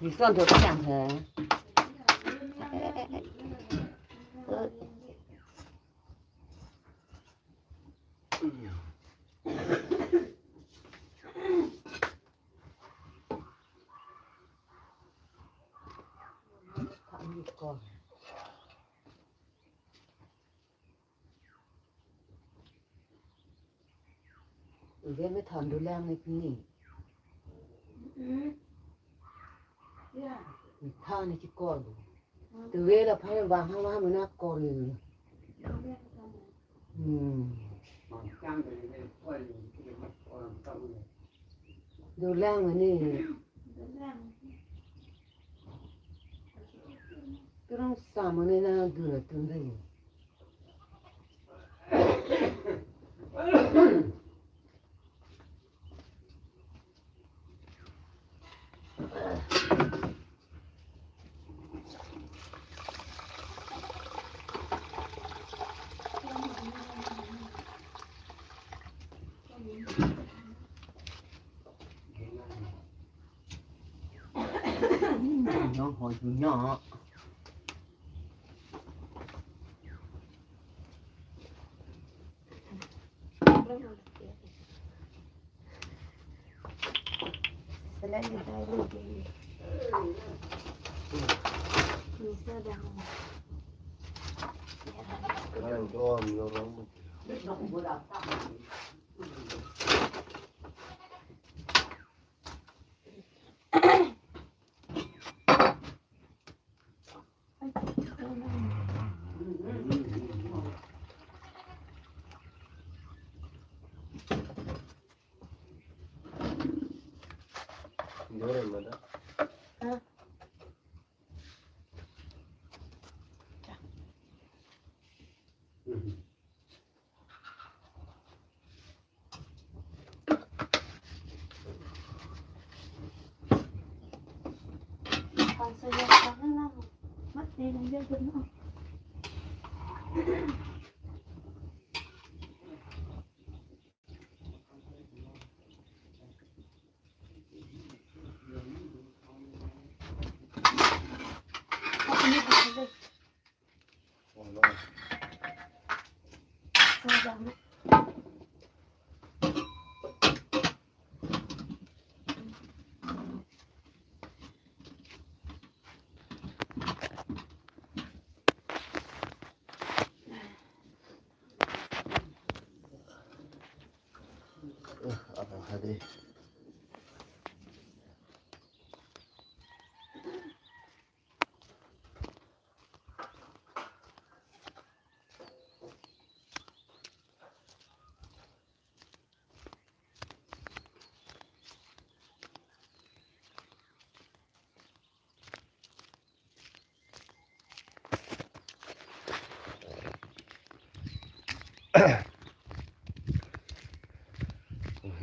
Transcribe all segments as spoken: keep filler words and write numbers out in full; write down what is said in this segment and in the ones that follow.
Ni son thot kacham he. Udah me thandu lang ni pini. Than ni chikor. Tuwe la phai bang hang hang mena kor ni. Hmm. Dolang ni. Turang sama ni na dula tunda ni. Nó hồi du nhỏ.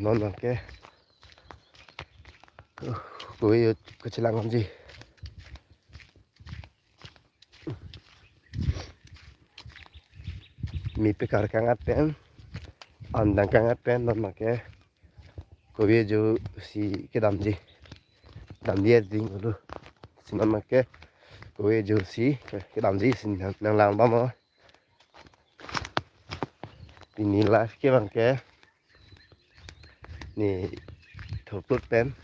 Non bangke. Uh, kove yo kachelang damji. Mi pekar kangat pen, andang kangat pen, non bangke kove jo si kedamji. Damji ding dulu. Si non bangke kove jo si kedamji si nang, nanglang bom o. Pini live ke bangke ne thoplut pen,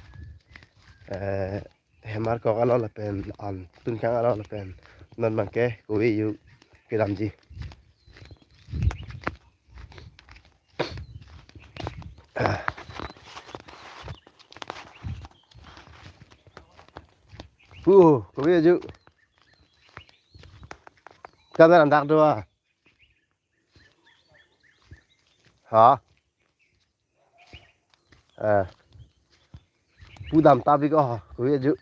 eh, hemar kok alo lapen an tun kang alo lapen non bangke kove yo kedamji. Ah. Uh, kove yo. Kamera dak do a. Ha? Eh. Pu dam ta bik o, kove yo.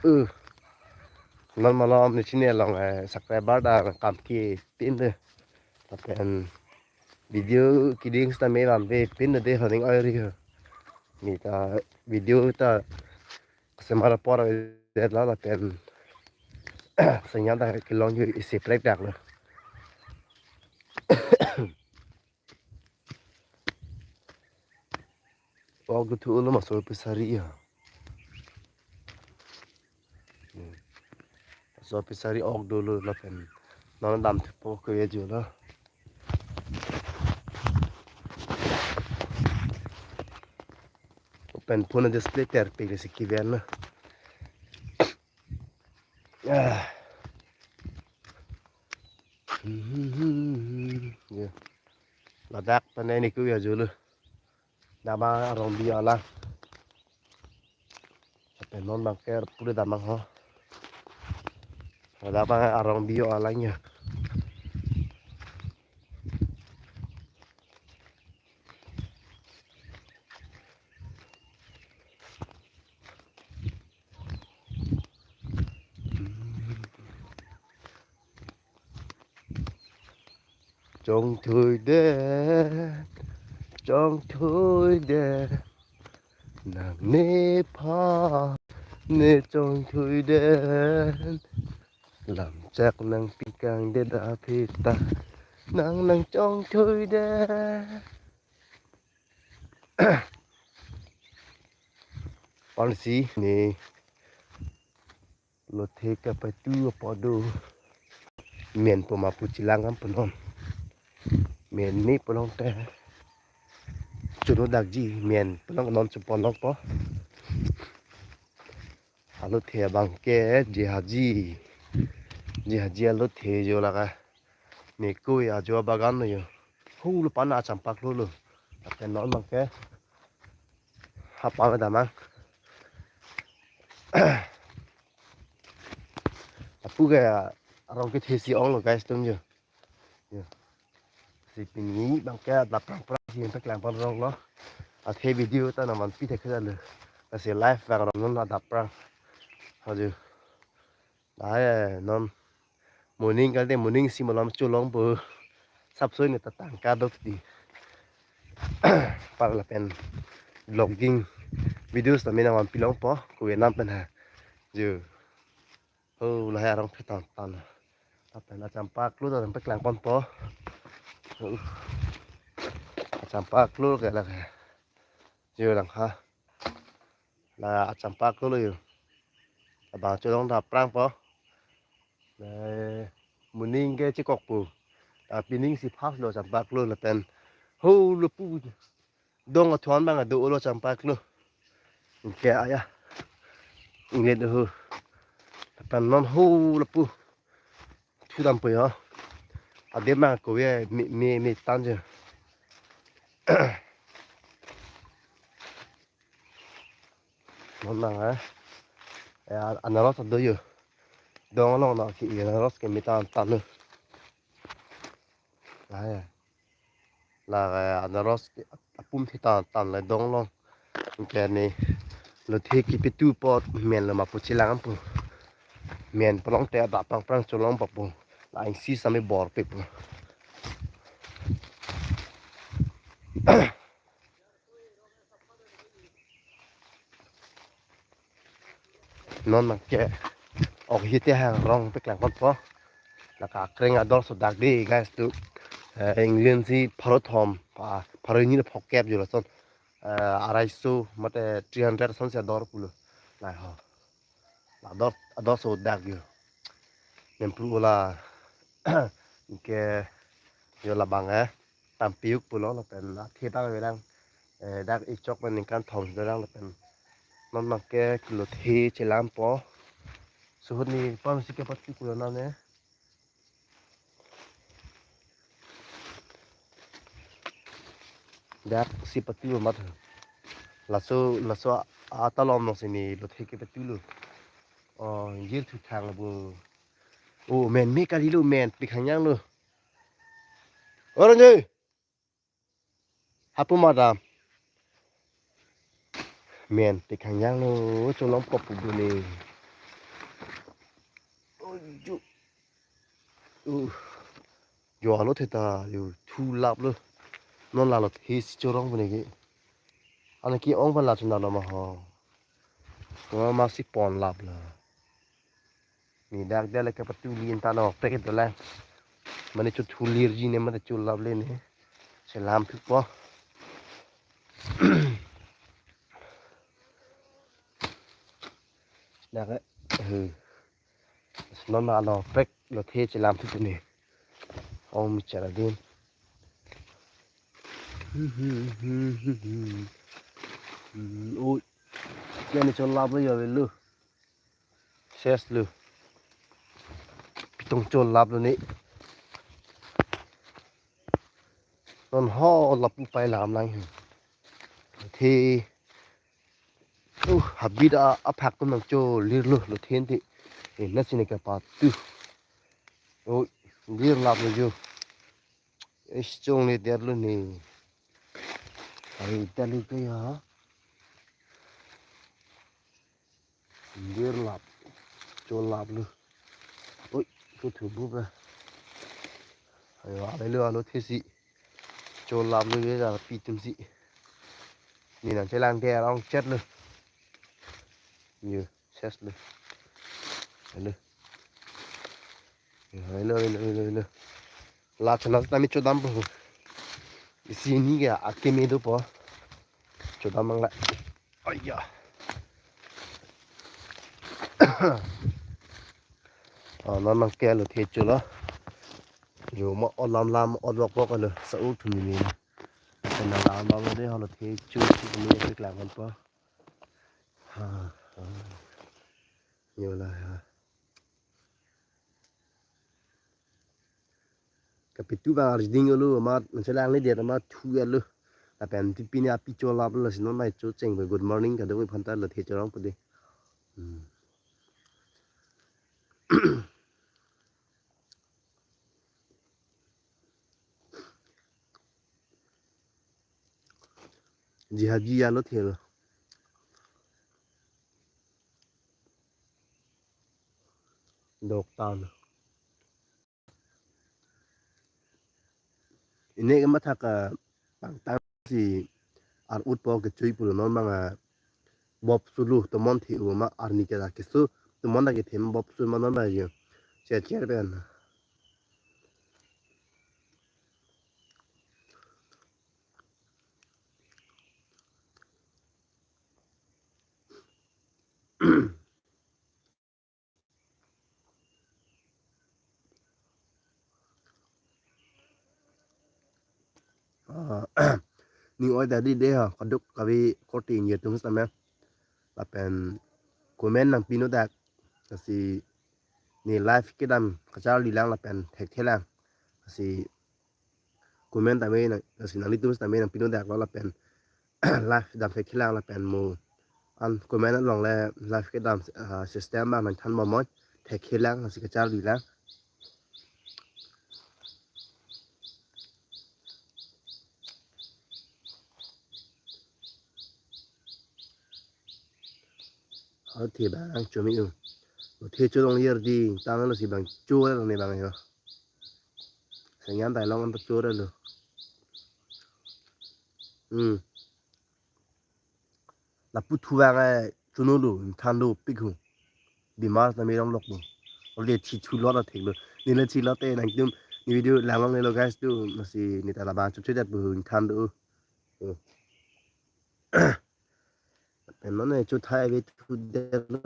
Uh. Non malom ne chini along, eh, subscriber ta kam kepin de. Lapen video keding seta me lam pe pin de, honing oi ri ho. Ne ta video ta semar apor det la lapen sengyan ta kelong yo isi prek dak lo. Ok thu ulo maso pisari ya. Hmm. Maso pisari ok dolo lapen non dam thupo kove jo lo. Pen phone display ter pe si kiven na. Ah. Dak pen ne niku ya julu. Damang arong bi alang. Pen non bangke pule damang ho. Dak bang arong bi alang ya. Chongthui den, chongthui den, nang nephan ne chongthui den. Lamchak nangpi kangdet aphi ta, nang nang chongthui den. Pansi ne lothe kapatu apot do. Men po ma pu chelang kam punon. Men ne punon te. Chuno dakji men punon non chupon po. Alothe abangke je haji. Je haji alothe jo laka. Niku ya jo bagan lo yo. Hulu pana champak lo lo. Ate non bangke. Hapang damang. Apu ke arong kethe si ong lo guys tum jo. Yo. Si pini bangke adap prang prang si peklang pon rong lo. Athe video ta naman pi thek lo. Kasi live bang rong non adap prang. Haju. Lahai non morning kali morning si malom cholong po. Sapsoi ne ta tangka dok di. Par lapen vlogging videos ta mina wan pilong po. Kuwe nam pen ha. Jo. Ho lahai arong phetan tan. Lapen achampak lo ta peklang pon po. Uh. Achampak lo ke la ke. Jo lang ha. La achampak lo yo. Abang cholong adap prang po. Eh, morning ke chekok po. Tapi ning si phas lo achampak lo lapen. Hulu pu. Dong athon bang ado lo achampak lo. Ke aya. Inget ho. Lapen non hulu pu. Thu dam po yo. Ade mang ko ye me me me tan je. Non nang eh. Eh, anaros ado yo. Dong along na ki anaros ke me tan tan lo. Lahai. La eh, anaros ke apum thi tan tan le dong along. Ke ne lothe kepetu apot men lo ma pu chelang po. Men pulote adap prang prang cholong po. La ing si sami bor pe po. Non bangke ok hite ha rong peklang pon po. Laka akreng ador so dak di guys tu. Eh, England si pharo thom, pa, pharo ni phokep jo lason. Eh, arai so mate three hundred son si ador pulo. Lahai ho. La ador ador so dak jo. Nempru la ke jo labang eh. Tampiuk pulo lapen athe ta velang. Eh, dak ichok pen ningkan thom velang lapen. Non bangke kelothe chelang po. Suhut ne pam si kepatu pulo nane. Dak si patu mat. Laso laso atalom nong sini lothe kepatu lo. Oh, jil thu thang bo. Oh, men me kali lo men pikhang yang lo. Orang je. Hapu madam. Men pikhang yang lo cholong pop bu ne. Oju. Uh. Jo alo theta yo thu lap lo. Non la lothe si chorong bu ne ke. Ana ki ong pan la chun dam ma ho. Ngo ma si pon lap lo. Ni dak dia leke patu lin ta no pek dolang. Mane chu thu lir ji ne mane chu lap le ne. Chelam thuk po. Dak eh. Non ma ano pek lothe chelam thuk ne. Ong mi chara din. Oi. Kene chon lap lo ya velo. Ses lo. Pitong chon lap lo ne. Non ho lapu pai lam lang hi. Athe, uh, habit a, aphak tum nangcholir lo, lo the ante. Eh, na sini kapatu. Oh, lir lap lo jo. Eh, chongle der lo ni. Ai, der lo kaya. Lir lap. Cholap lo. Oi, kuthu bu ba. Ayo, ale lo, alo thesi. Cholap lo ye la pi tum si. Ni nangchelang ke arong chet lo. Yo, ses lo. Alo. Yo, alo, alo, alo, alo. La chana tami chodam po. Isi ni ke akeme dopo. Chodam mang la. Aya. Ah, non nangke lo the cholo. Jo ma olam lam olok lok lo. Sa u thum ni. Sa na lam lam de ho lo the chu chu ni peklang man po. Ha, ha. Yo la ha. Kapitu ba arjiding lo, amat nangchelang ni dia amat thu lo. Lapen pipini api cholap lo, si non mai cho cheng ba good morning kadokave aphanta lo the chorong pudi. Hmm. Jihaji alo thelo. Doktan. Ini ke mathak, eh, pangtang si ar-ut po kechui pulo non manga bob sulu tomon the u ma arni ke la kesu tomon da kethe bob sulu ma non ba yo. Cher cher pen. Ah, ning oi tadi dei ha, kadokave korte ingjir atum sitame. Lapen comment nangpi nodak. Lasi ne live kedam kacharli lang lapen thekthe lang. Lasi comment tame nang, lasi nanglitum sitame nangpi nodak lo lapen live dam thekthe lang lapen mo an comment along le live kedam, ah, system abang nangthan bomnon, thekthe lang lasi kacharli lang. Athe bang chome u. Athe cholong yer di tang lo si bang chore lo ne bang yo. Sengyan tai long an chore lo. Hmm. Lapu thu bang ai chuno lo, than lo pik hu. Bimar na merong lok lo. Orde thi thu lo na thek lo. Ni le thi lo te nangtum ni video lang long ne lo guys tu, lasi ne ta labang chup chup dat bu than lo. Hmm. Pen non ne chu thai ave thu der lo.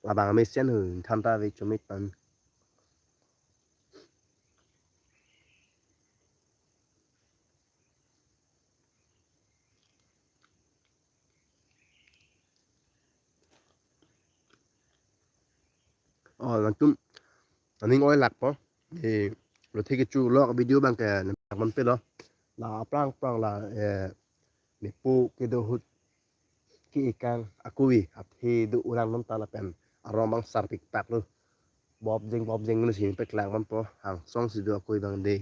Labang mesen hu than ta ave chomit pan. Oh, nangtum aning oi lak po. Eh, lo the kechu lo video bang ke nang man pe lo. La aphrang aphrang la, eh, nepo kedo ahut ke-e kang akove, athe do ulang non ta lapen arong bang sar pikpak lo. Bob jeng bob jeng lo si peklang man po, angsong si do akove bang dei.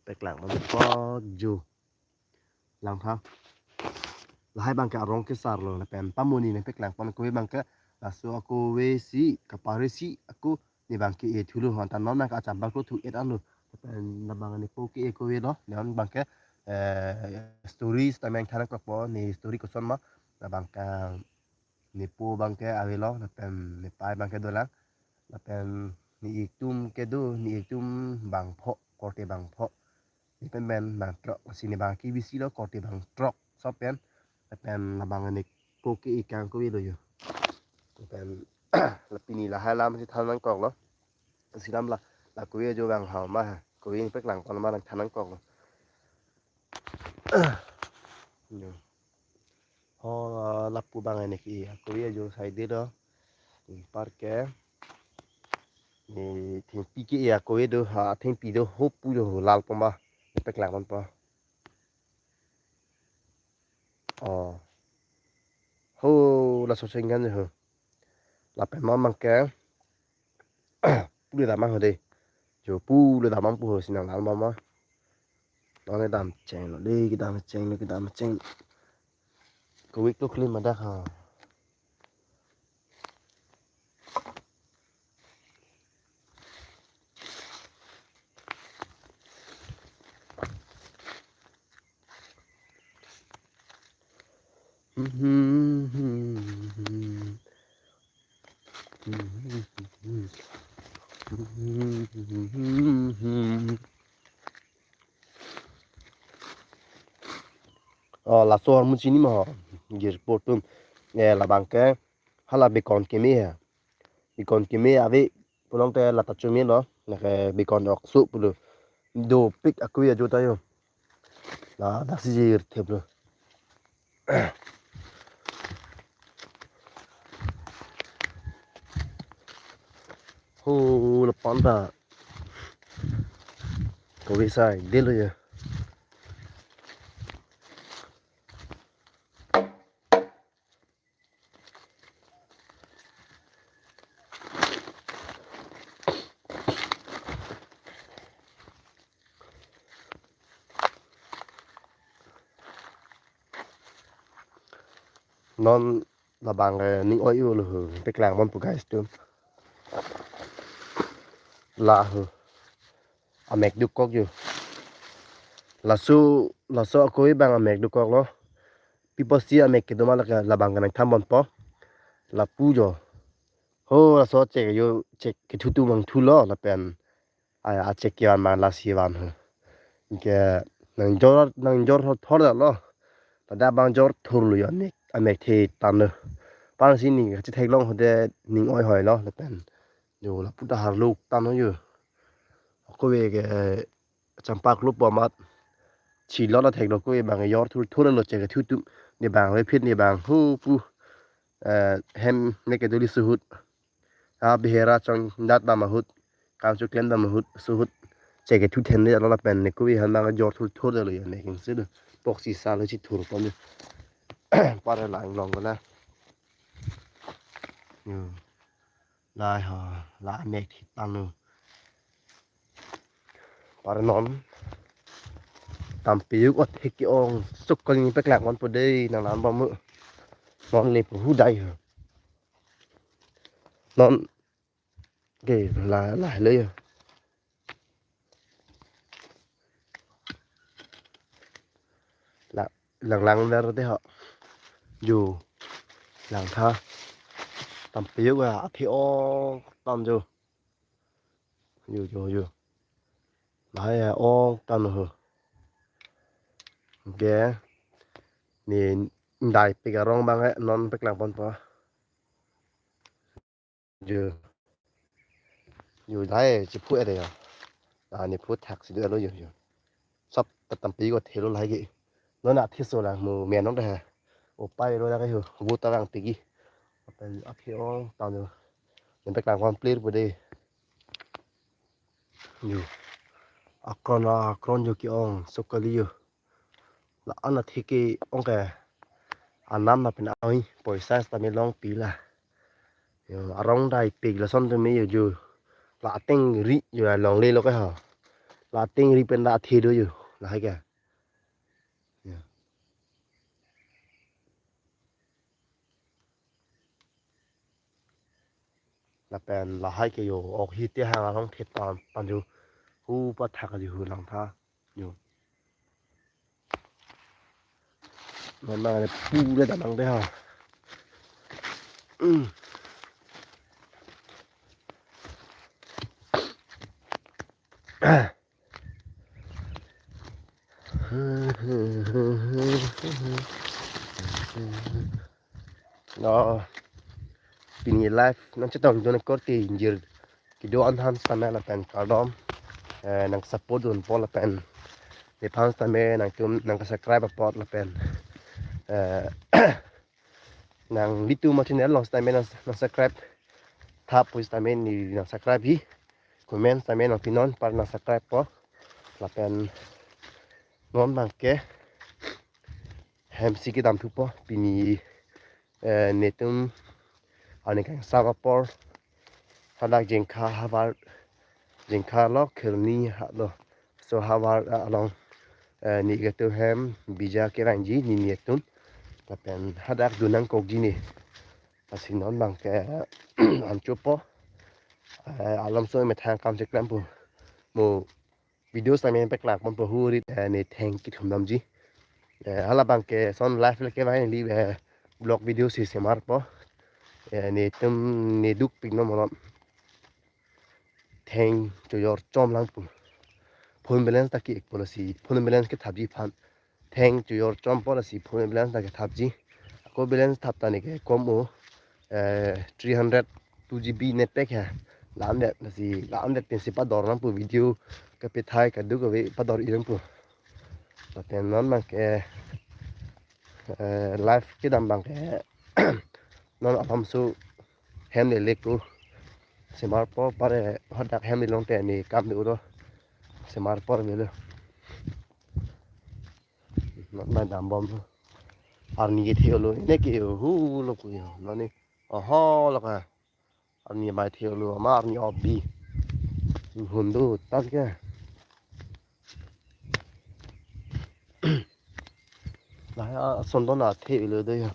Peklang man po jo. Langtha. Lahai bang ke arong kesar lo lapen pamoni nangpeklang pon akove bang ke laso akove si kapare si ako ne bang ke-e thu lo, hanta non nang kacham bang thu et an lo. Lapen labang nepo ke-e akove lo, non bang ke, eh, story sitame nangthan nangkok po, ne story koson ma, labang ke nepo bang ke ave lo, lapen nepei bang ke dolang, lapen ne-ik atum kedo, ne-ik atum bangpho, korte bangpho. Ne pen pen bang throk, si ne bang ke bisi lo, korte bang throk so pen, pen labang nepo ke-e kang akove lo jo. Pen la pini lahai alam si than nangkok lo. Si lam la, la akove jo bang ha ma ha, akove peklang pon ma nangthan nangkok lo. Jo. Ho, lapu bang ne ke-e akove jo sai dei lo. Parke. Ni thengpi ke ya ko do ha, thengpi do ho pu do ho lal poma. Peklang ponpo. Oh. Ho laso chengkan ho. Lapen ma mangke. Pule damang ho de. Jo pule damang pu ho sinang lal mama. Nang dam cheng lo de, kedam cheng lo, kedam cheng. Kawik to klim madak ha. Oh, laso hormu chini ma ho. Jirpo atum. Eh, labang ke hala bekon keme ha. Bekon keme ave pulote lata chome lo. Nake bekon ok su pulo. Dopik akui ajo ta yo. La daksi jir thep lo. Ho, la panda. Ko visai dilo ya. Non labang ke ning oi u lo ho, peklang ponpo guys atum. La ho. Amek dokok jo. Laso, laso akoi abang amek dokok lo. Pi apotsi amek kedo ma lake labang ke nangthan ponpo. Lapu jo. Ho laso chek jo, chek kethu atum nangthu lo lapen. Ai, achek kevan ma lasi van ho. Ke nangjor, nangjor thor thor lo. Ladak abang jor thur lo yo amek, amek the tan lo. Pan si ning kachetheklong ho de ning oi hoi lo lapen. Jo lapu ta harluk tan lo yo. Ako ve ke champak lo po amat. Chilo la thek lo ko ve abang jor thur thur lo chek kethu atum. Ne abang ve phit ne abang ho pu. Eh, hem ne ke doli suhut. A behera chongdat dam ahut, kam choklem dam ahut, suhut. Chek kethu then de lo lapen ne ko ve han abang jor thur thur de lo ya ne king se do. Pok si sa lo si thur pon de. Pare lang long ko na. Yo. Lai ha, la mek thit tan lo. Pare non. Tam piyuk ot hek ke-ong suk kali ni peklang ponpo de nang nan bom. Non le pu hu dai ho. Non ke la la le yo. La lang lang der de ho. Jo. Lang tha. Tam piyuk a athi ong tan jo. Jo jo jo. Lahai ong tan ho. Ke. Ni dai pik arong abang ke non peklang ponpo. Jo. Jo dai chiphu ere ya. Ani phu thak si do lo jo jo. Sap tatam pi ko thelo lahai ke. Non athe so lang mo me nong da. O pai lo da ke ho. Vo ta lang pigi. Apa athe ong tan jo. Nang peklang complete pu de. Jo. Akron akron jo ke-ong suk kali jo. La an athe ke-ong ke anam na pina oi poisa sitame longpi la. Jo, arong dai pik lason tame jo jo. La ateng ri jo longle lo ke ha. La ateng ri pen la athe do jo. Lahai ke. Jo. Lapen lahai ke jo ok hi te hang arong thet tan tan jo. Hu pathak jo hu lang tha. Jo. Memang ada pura damang deh ha. Hmm. No. Pini live nangchetong dun korte injir kedo-an aphan sitame lapen kardom. Eh, nang support dunpo lapen nephan sitame nangtum nang subscribe apot lapen, eh, nanglitum a channel along sitame nang, nang subscribe Thap pusitame ne nang subscribe hi. Comment tame nangpinon, par nang subscribe po. Lapen non abangke hem si kedam thupo pini, eh, netum arni kangsam apor. Hadak Jengkha havar, Jengkha lo, Kheroni ha lo. So havar along, eh, ne ketu hem bija kerangji ne netum. Lapen hadak dun nangkokji ne. Lasi non abangke ancho po. Eh, alam so methang kam cheklem po. Mo video tame peklang ponpo hu rit, eh, ne theng kithum damji. Eh, hala abangke son live le ke bang li, eh, vlog video si semar po. Eh, netum ne dukpik non malom. Theng chojor chom lang pu. Phone balance ta ki-ek po lasi phone balance kethapji aphan. Theng chojor chom po lasi phone balance ta kethapji. Ako balance thap ta ne ke kom o, eh, three hundred two G B net pack ha. Lam det lasi lam det pensi pador nang pu video kapethai kaduk kave pador-i nang pu. Lapen non abangke, eh, live kedam abangke non alam so hem le lek lo. Semar po pare hadak hem le longte ne kam le uro. Semar por velo. Non abang dam bom lo. Arni kethe lo. Ne ke hu lo ku yo. Non ne. Oho lo ka. Arni bai the lo ma arni obi. Hundu tan ke. Lahai ason don athe lo do ya.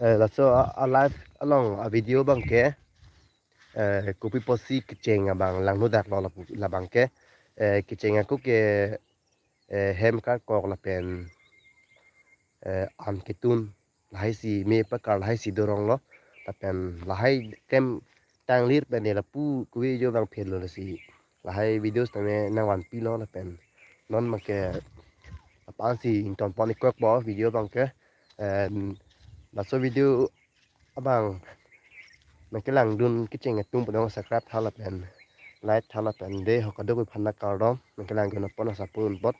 Eh, laso a, a live along a video abangke, eh, kopi pusi kecheng abang langno dak lo lapu-, labangke, eh, kecheng ako ke, eh, hem karkok lapen, eh, an ketun lahai si me pakar lahai si dorong lo, lapen lahai tem tanglir pen ne lapu kove jo abang phel lo lasi lahai videos tame nangvanpi lo lapen non abangke apang si ington pon-ik kok po video abangke, em, laso video abang nangkelangdun kecheng atum pudong subscribe tha lapen like tha lapen de ho kadokave aphan nang kardom nangkelangdun apon asapun pot.